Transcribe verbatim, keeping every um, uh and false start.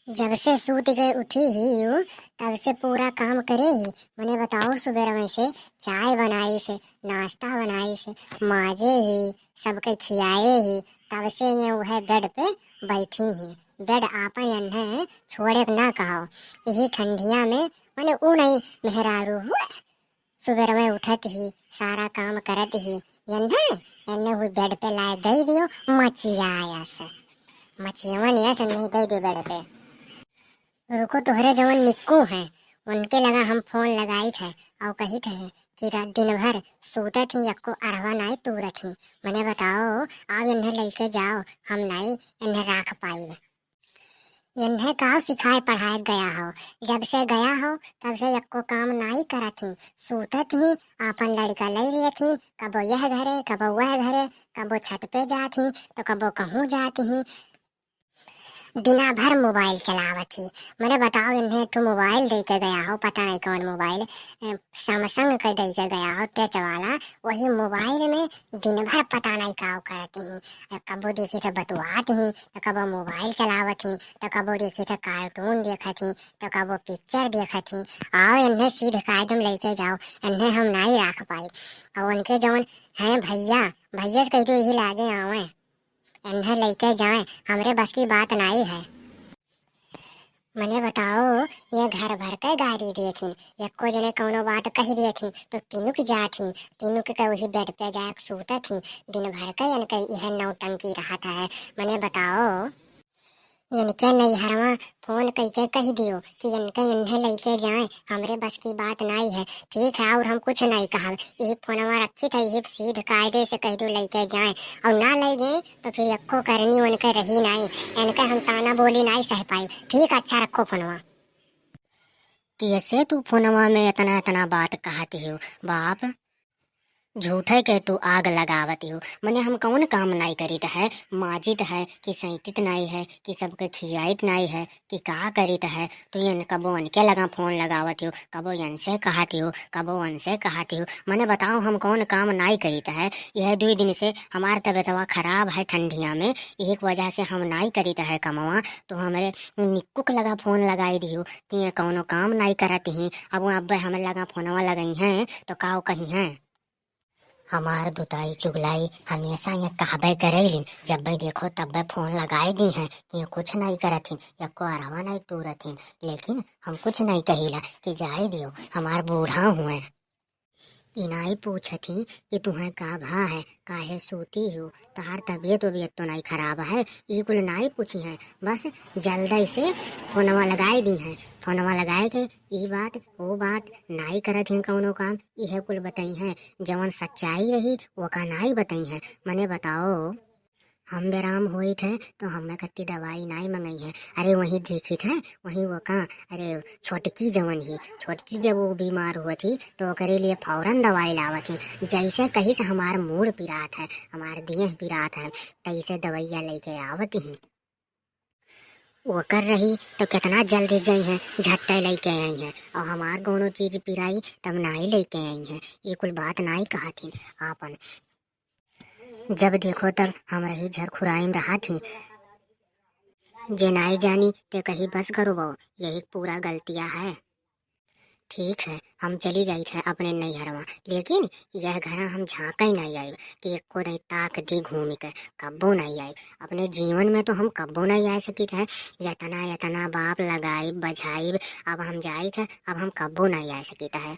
जब से सूत के उठी ही यू, तब से पूरा काम करे ही। मने बताओ, सुबेरवे से चाय बनाइस, नाश्ता बनाइस, माजे ही, सबके खियाए ही, तब से ये उहे बेड पे बैठी ही। बेड आपन एन्हे छोड़े के ना कहो। यही ठंडिया में मने ऊ नहीं मेहरारू हुए, सुबेरवे उठत ही, सारा काम करत ही, एन्हे, एन्हे हुई बेड पे लाए दे दियो, मचिया आया से। मचियवन ये से नहीं दे दियो बेड पे। रुको, तोहरे जवन निक्कू हैं, उनके लगा हम फोन लगाइत है और कहित है कि रात दिन भर सूतत ही, यक्को अरहवा नाई तूरत ही। मने बताओ, आओ एन्हे लइके जाओ, हम नाई एन्हे राख पाइब। एन्हे का सिखाए पढ़ाए गया हो, जब से गया हो तब से यक्को काम नाई करत ही, सूतत ही, आपन लड़का ले लेत ही, कबो यह घरे, कबो वह घरे, कबो छत पे जात ही, तो कबो कहूँ जात ही। दिना भर मोबाइल चलावत ही। मने बताओ, एन्हे तो मोबाइल दे के गया हो, पता नहीं कौन मोबाइल, ए, सैमसंग के दे के गया हो, टच वाला। वही मोबाइल में दिन भर पता नहीं का करत ही। ए, कबो देखी तो बतुआत ही, तो कबो मोबाइल चलावत ही, तो कबो देखी तो कार्टून देखत ही, तो कबो पिक्चर देखत ही। आओ एन्हे सीध कायदम लेके जाओ, एन्हे हम नाई राख पाई। और उनके जवन हैं भैया, भैया से कह दो यही लागे आवे। एन्हे लइके जाए, हमरे बस की बात नाई है। मने बताओ, ये घर भर के गारी देथिन, यक्को जने कौनो बात कही देथिन तो टिनुक जाथिन, टिनुक के वही बेड पे जाए सूतथिन। दिन भर के इनके यह नौटंकी रहत है। मने बताओ, इनके नैहरवा फोन कइके कह दियो कि इनके इन्हें लइके जाए, हमरे बस की बात नाई है। ठीक है, और हम कुछ नाई कहब, यही फोनवा रखी था, यही सीध कायदे से कह दो लइके जाए, और ना ले गए तो फिर यक्को करनी उनके रही नाई, इनके हम ताना बोली नाई सह पाई। ठीक, अच्छा रखो फोनवा। कैसे तू फोनवा में इतना इतना बात कहती हो बाप? झूठे के तू आग लगावती हो। मने हम कौन काम नाई करीत है, माजित है कि सैतित नाई है कि सबके खियाइत नाई है कि का करीत है? तू ये कबो उनके लगा फोन लगावती हो, कबो इनसे कहती हो, कबो उनसे कहती हो। मने बताओ, हम कौन काम नाई करीत है? यह दुई दिन से हमार तबीयतवा खराब है ठंडिया में, यही की वजह से हम नाई करीत है कमवा। तो हमरे निक्कू के लगा फोन लगाई दियो कि ये कौनो काम नाई करत ही। अब वो अब्बे हमरे लगा फोनवा लगई हैं तो का कही हैं? हमार दुताई चुगलाई हमेशा ये कहबे करेलिन, जब भी देखो तब भी फोन लगाए दी हैं कि ये कुछ नहीं करत हिन, यक्को अरहवा नहीं तूरत हिन, लेकिन हम कुछ नहीं कहीला कि जाए दियो, हमार बूढ़ा हुए। ई नाई पूछत ही कि तुहें का भा है, काहे सूती हो, तहार तबीयत वबीयत तो नाई खराब है, ई कुल नाई पूछी हैं। बस जल्दी से फोनवा लगाए दी हैं, फोनवा लगाए के ई बात, वो बात नाई करत हिन कौनो काम, इहे कुल बताई हैं। जवन सच्चाई रही, ओका नाई बताई हैं। मने बताओ, हम बेराम होइत है, तो हमें कत्ती दवाई नाई मंगई है। अरे, वहीं देखित है, वहीं वो का, अरे, छोटकी जवन ही, छोटकी जब वो बीमार हुआ थी, तो ओकरे लिए फौरन दवाई लावत ही। जैसे कही से हमार मूड़ पिरात है, हमार देह पिरात है, तैसे दवाइया लेके आवत ही। ओकर रही तो कितना जल्दी जई हैं, झट्टे लेके आई हैं, और हमार कौनो चीज पिराई तब नाई लेके आई हैं। ये कुल बात नाई कहत ही आपन। जब देखो तब हम रही झरखुराई में रहत ही। जे नाई जानी ते कही बस करो बो, यही पूरा गलतिया है। ठीक है, हम चली जाइत है अपने नैहरवा, लेकिन यह घरा हम झांके नहीं आइब कि एको नहीं ताक दी घूमी के, कब्बो नहीं आइब। अपने जीवन में तो हम कब्बो नहीं आ सकित है। यतना यतना बाप लगाइब बझाइब, अब हम जाइत है, अब हम कब्बो नहीं आ सकित है।